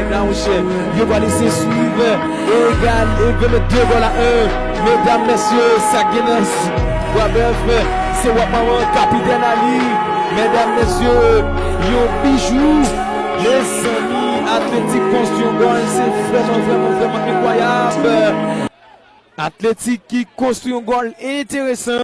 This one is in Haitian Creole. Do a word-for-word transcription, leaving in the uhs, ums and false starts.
Ebyen, monchè, yo pral eseye swiv. Egal, e venntde gòl a en. Medam, mesye, sa gen nan bwa bèf, se wap manman kapitèn Ali. Medam, mesye, yon bijou. Mezanmi, Atletik konstwi yon gòl, se vrèman, vrèman, vrèman enkwayab. Atletik ki konstwi yon gòl enteresan.